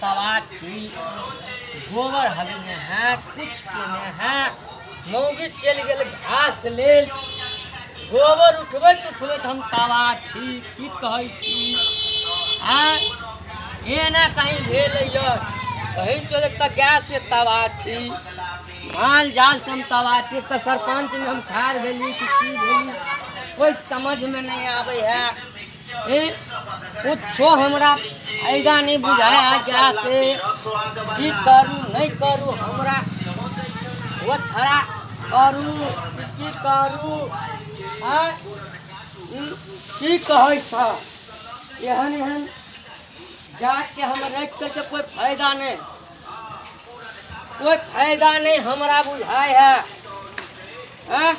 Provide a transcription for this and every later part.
तबाह छी। गोबर हगने है, कुछ केने है। मौगी चलि गेल घास लेल, गोबर उठबैत उठबैत हम तबाह छी। की कहै छी? आँय, एना कहीं भेल यऽ? कहीं चले तऽ गैस से तबाह छी, माल जाल से हम तबाह छी। तऽ सरपञ्चमे हम ठाढ़ भेली कि की भेली, कोइ समझमे नहि आबै है। कुछो हमरा फायदा नहि बुझाय है गैस से। की करू, नहि करू? हमरा ओ छड़ा करू कि की करू? आँय, की कहै छह? एहन एहन जाके हम राखि कऽ कोइ फायदा नहि, कोइ फायदा नहि हमरा बुझाय है। आँय,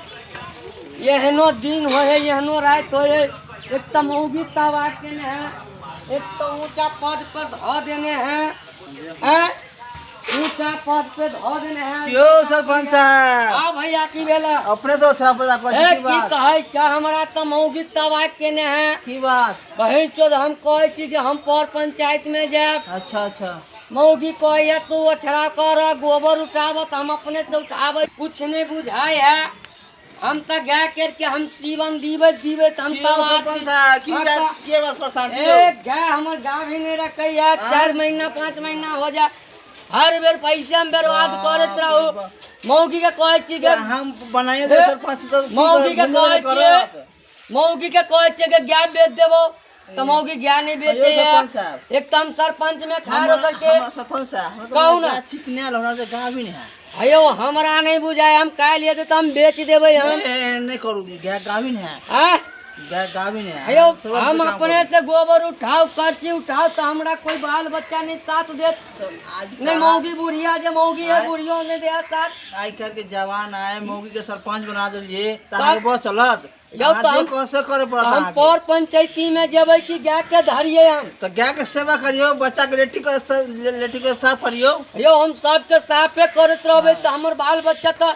एहनो दिन होइ है, एहनो राति होइ है। एक तऽ मौगी तबाह केने है, एक तऽ ऊँचा पद पर धऽ देने है। आँय, ऊँचा पद पे धऽ देने है। यौ सरपंच साहब। हाँ भैया, की भेल? अपने तो सरपंच साहब। ए की की बात? कहै छ? हमरा तऽ मौगी तबाह केने है। की बात? बहिन चोद, हम कहै छी जे हम पर पंचायत में जायब। अच्छा अच्छा। मौगी कहैया तू ओछरा कर, गोबर उठाब, तऽ हम अपने से उठाबै। कुछ नहि बुझाय है। हम तऽ गाय कर के हम जीवन दीबैत दीबैत हम की यौ तबाह सरपंच छी। साहब, की हाँ, बात? के बात परेशान छी यौ? ए गाय हमर गाय भी नहि रखैया। आँय? 4 महीना 5 महीना हो जाए, हर बेर पैसे हम बर्बाद करैत बाप रे रहू। बाप। मौगी के कहै छी गे हम बनाइए दे ए, सरपंच तऽ की मौगी के घुमबे कहै छियै करत। मौगी के कहै छियै कि गाय बेच देबो तऽ मौगी गाय नहि यौ बेचैया। सरपंच साहब। एक तऽ हम सरपंच में ठाढ़ हमरा होकर के हमरा सरपंच साहब, हमरा कहू तो ना। गाय चिकनायल, हमरा से गाय भी नहीं है। हयौ, हमरा नहि बुझाय। हम काल्हि एतै तऽ हम बेच देबै हम। ए, नहीं करू, गाय गाभिन है। आँय? गाय गाभिन है। हयौ, सबर से हम काम अपने करू। से गोबर उठाउ, करची उठाउ, तऽ हमरा कोइ बाल बच्चा नहि साथ देत। तो आज नहि मौगी बुढ़िया जे मौगी है, आँय? बुढ़ियो नहि देत साथ। आइ काल्हि के जवान आए, मौगी के सरपंच बना देलिए तऽ तब- अहाँके बस चलत? यौ अहाँ तऽ जे हम- कह से करे पड़त हम अहाँके। पर पंचायती में जेबै कि गाय के धरियै हम? तऽ गाय के सेवा करियौ, बच्चा के लेटी करे, लेटी के साफ करियौ। यौ, हम सबके साफे करैत रहबै तऽ हमर बाल बच्चा तऽ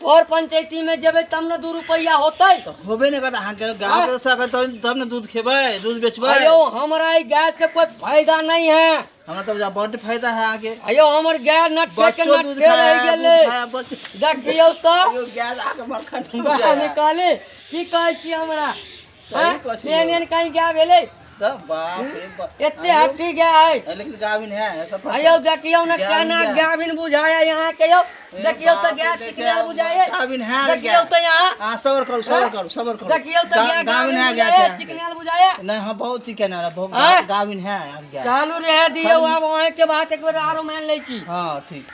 पर पंचायती में जेबै तब ने 2 रुपैआ होतै। तऽ होबे नहि करत। अहाँके गाय के सेवा करतै तब तब ने दूध खेबै, दूध बेचबै। अयो, हमरा ई गाय से कोई फायदा नहीं है। हमरा तऽ बड्ड फायदा है अहाँके। अयो, हमर गाय नट्ठे के बच्चो दूध नट्ठे खाय रहि है, गेलै। दूध खाय है, बच्चो। देखियौ तऽ। अयो, गाय अहाँके मरखंड गाय निकाले, की कहै छी हमरा? सही हाँ? कहै छी। एहन एहन कहीं गाय भेलै? तऽ बाप रे बाप। एते अयो, हट्टी गाय है। लेकिन गाभिन है सरपंच। अयो, देखियौ ने। गाय केना गाय। गाभिन बुझाया यहाँ के? यौ, देखियौ तऽ, गाय चिकनायल बुझाया। गाभिन है। देखियौ तऽ यहाँ। हाँ, सबर करू, सबर हाँ? करू, सबर करू। देखियौ तऽ, गाय गाभिन गाभिन है गाय बुझाया, के। चिकनायल बुझाया। नहीं, हाँ, बहुत चिकन है, बहुत। आँय? गाभिन है गाय। चालू रहे दियौ। आब अहीं के बात एक बेर आरो मान लै छी। हाँ, ठीक।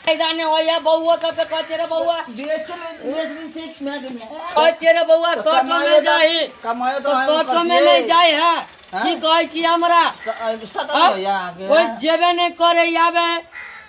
फायदा नहि होइया। बौआ सबके कहै छियै, रे बौआ, बेचल बेच ली छै। कहै छियै, रे बौआ, शर्टो में जाही कमायो तऽ शर्टो में नहि जाइ है। की कहै छी हमरा? सकल होइया अहाँके। कोइ जेबे नहि करे आबे।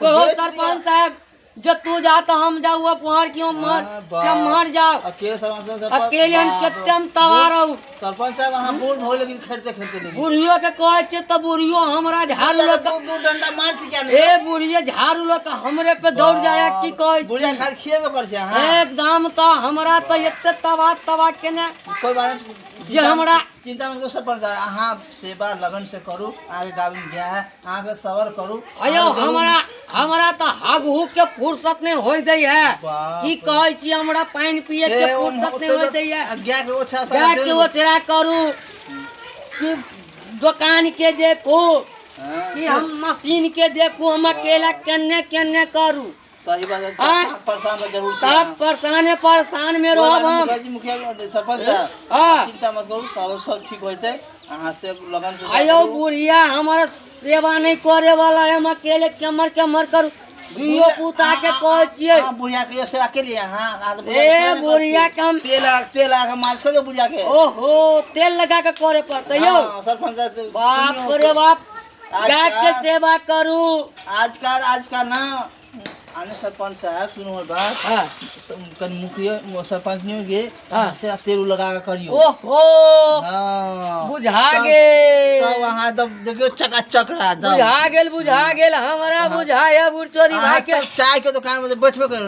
कहो बेच सरपंच साहब, जो तू जा तो हम जाऊ, अब वहाँ क्यों मर हाँ, के मर जाओ। अकेले सरपंच साहब। अकेले हम बाप रे। कते हम तबाह रहू। सरपंच साहब, अहाँ बूढ़ भऽ लेकिन खेलते खेलते लेकिन बुढ़ियो के कहै छियै तऽ बुढ़ियो हमरा झाड़ू लऽ दू दू डंडा मार छी क्या? के, ए बुढ़िये झाड़ू लऽ के हमरे पे दौड़ जाय। की कहै छी? बुढ़िया खाली खिएबे कर छै अहाँ। एकदम। तऽ हमरा तऽ एते तबाह तबाह केने कोई बात नहीं। जे हमरा चिंता मत करू सरपंच साहब, अहाँ सेवा लगन से करू। आगे गाभिन गया है अहाँके, सबर करू। अयो, हमरा हमरा तऽ हगहू के फुर्सत नहि होइ दै है। बाप की कहै छी? हमरा पानि पिए के फुर्सत नहि होइ दै है। गाय के ओछा गाय के ओचरा करू कि दोकान के देखू कि हम मशीन के देखू, हम अकेला केने केने करू? सही बात है। आँय? परेशान तो जरूर छी तब अहाँ। परेशाने परेशान में कोई बात रहब नहीं, हम। मुखिया जी, मुखिया जी, सरपंच साहब, चिंता मत करू, सब सब ठीक हो जेतै। अहाँ से लगन से अयो, करू। बुढ़िया हमर सेवा नहीं करे वाला है। हम अकेले केमर केमर करू? दुइयो पुता के कहै छियै। हाँ, बुढ़िया के सेवा के लिए अहाँ अहाँ तऽ बुढ़िया के ए सेवा नहि बुढ़िया करै के हम छियै। तेल लगा के मालिश करियौ बुढ़िया के। ओहो, तेल लगा के करे पड़तै यौ। हाँ, सरपंच साहब, तो बाप सुनियौ, रे बाप, आज गाय के सेवा करू। आजकल आजकल ना आने सरपंच साहब, सुनू हमर बात। कनि मुखिया सरपंच नहीं गे से तेल उल लगा के करियौ। ओहो। बुझा गेल। तब अहाँ तब देखियौ, चकाचक रहा एकदम। बुझा गेल, बुझा गेल हमरा, बुझाया बुढ़चोरी अहाँ भाई के। तब चाय के दुकान में बैठबे करू।